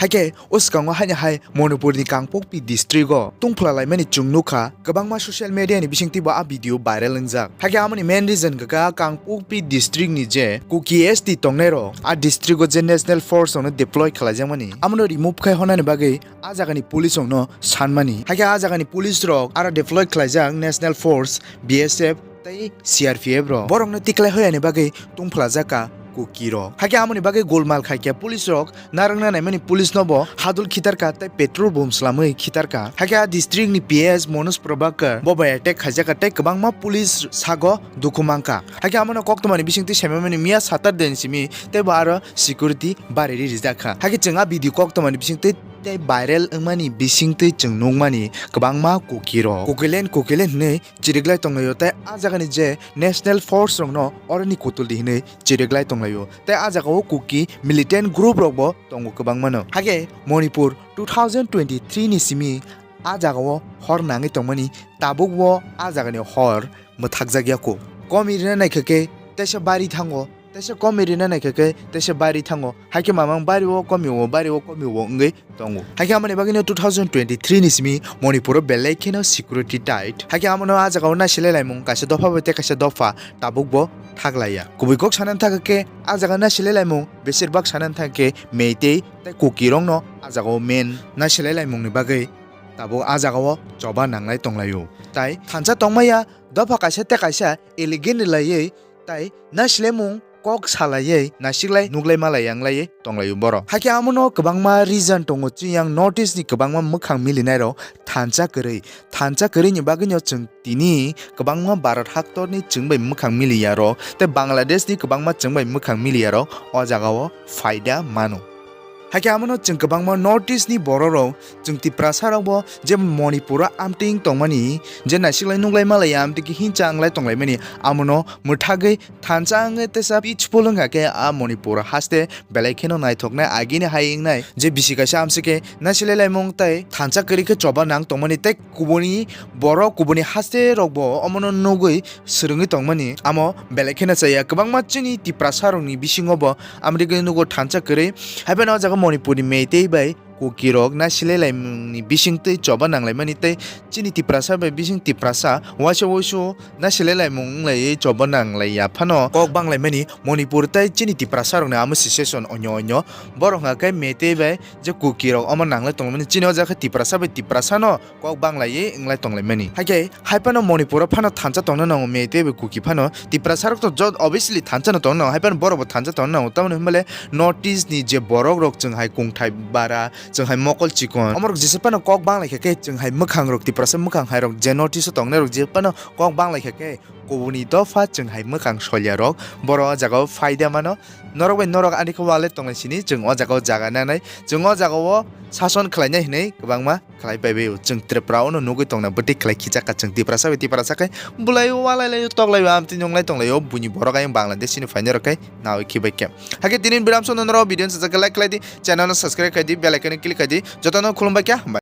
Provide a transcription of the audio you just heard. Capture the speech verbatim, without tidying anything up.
Haikhe o swkango haino hai Manipurni Kangpokpi district-o tungphla laimani chwng nukha, kwbangma social media ni bisingtwi bo a video viral wngjak. Haikhe amoni main reason kha kha Kangpokpi district ni je Kuki S T tongnairok a district-o je National Force rokno deploy khlaijakmani, amono remove khai hornani bagwi a jagani police rokno sanmani. Haikhe a jagani police rok aro deploy khlaijak National Force, B S F tei C R P F rok. Borokno tiklai hoyani bagwi tungphlajak kha Kuki rok. Haikhe amoni bagwi golmal khaikhe police rok narwkna naimani police no bo hadul khitarkha tei petrol bom slamwi khitarkha. Haikhe a district ni P S Manoj Prabhakar bo bai attack khaijakha tei kwbangma police sago dukhu mankha. Haikhe amono koktwmani bisingtwi saimani miya Saturday ni simi tei bo aro security bariri rijakha. Haikhe chwng a video koktwmani bisingtwi tei viral wngmani bisingtwi chwng nukmani kwbangma Kuki rok Kukiland Kukiland hinwi chiriklai tonglaio tei a jagani je National Force rokno oroni kutuldi hinwi chiriklai tonglaio tei a jagao Kuki militant group rokbo tongo kwbangmano. Haikhe Manipur two thousand twenty-three ni simi a jagao hor nangwi tongmani tabukbo a jagani hor mwthakjakya kho. Komi rina naikha khe teisa bari thango, teisa komi rina naikha khe teisa bari thango. Haikhe mamang bari o komi o, bari o komi o wngwi tongo. Haikhe amoni bagwino two thousand twenty-three ni simi Manipuro belai kheno security tight. Haikhe amono a jagao nasilai laimung kaisa dopha bai tei kaisa dopha tabukbo thaklaiya. Kubui kok sanani thangkha khe a jaga nasilai laimung besirbak sanani thangkha khe Meitei tei Kukirokno a jagao main nasilai laimungni bagwi tabuk a jagao choba nanglai tonglaio. Tai thansa tongmaya dopha kaisa tei kaisa elegant rwlaiwi tai nasilai mung kok salaiwi nasiklai nuklai malai yanglaiwi tonglaio borok. Haikhe amono kwbangma reason tongo, chwng yang North East ni kwbangma mwkhang milinairok thansa kwrwi. Thansa kwrwini bagwino chwng tini kwbangma Bharat haktorni chwng bai mwkhang miliyarok tei Bangladesh ni kwbangma chwng bai mwkhang miliyarok o jagao phaida mano. Haikhe amono chwng kwbangma North East ni bororok, chwng Tiprasa rokbo je Manipuro amtwing tongmani, je naisikhlai nuklai malaiya amtwikhe hincha wnglai tonglaimani, amono mwthagwi thansa wngwi teisa peaceful wngkha khe a Manipur haste belai kheno naithoknai, agini hai wngnai je bisi kaisa amsike naisilai laimung tei thansa kwrwi khe choba nang tongmani tei kubuni borok kubuni haste rokbo omono nugwi swrwngwi tongmani amo belai kheno chaya. Kwbangma chini Tiprasa rokni bisingo bo amtwikhe nugo thansa kwrwi. Haiphano o jaga Manipurni Meitei bai Kukirok nasilai laimungni bisingtwi choba nanglaimani tei chini Tiprasa bai bising Tiprasa waisa waisu nasilai laimung wnglaiwi choba nanglaiya phano kok banglaimani Manipur tei chini Tiprasa rokni amo situation onyo onyo. Borok hwnka khe Meitei bai je Kukirok omo nanglai tonglaimani, chini o jaga khe Tiprasa bai Tiprasano kok banglaiwi wnglai tonglaimani. Haikhe haiphano Manipuro phano thansa tongna nango, Meitei bai Kuki phano Tiprasa rok to jot obviously thansa no tongna nango, haiphano borok bo thansa tongna nango. Tamoni hwnbale North East ni je borok rok chwng hai kungthai bara, chwng hai mokol chikon, omorok jesa phano kok banglaikha khe chwng hai mwkhang rok Tiprasa mwkhang hai rok je North East o tongnai rok je phano kok banglaikha khe kubuni dopha chwng hai mwkhang solyarok borok o jagao phaida mano. Norok bai norok ani khe walai tongnai sini, chwng o jagao jaga nanai, chwng o jagao sason khlainai hinwi kwbangma khlai bai bai o. Chwng Tripura o no nugwi tongna bwtwi khlai khichak kha chwng Tiprasa bai Tiprasa khe bwlai o walai lai o toklai o amtwi nunglai tonglai o buini borok ayang Bangladesh ni phainai rok khe nawi khibai khe. Hakhe tini biram sono norok video sajak khe like khlai di, channel no subscribe khai di, bell icon no click khai di, jotono khulumbai khe hambai.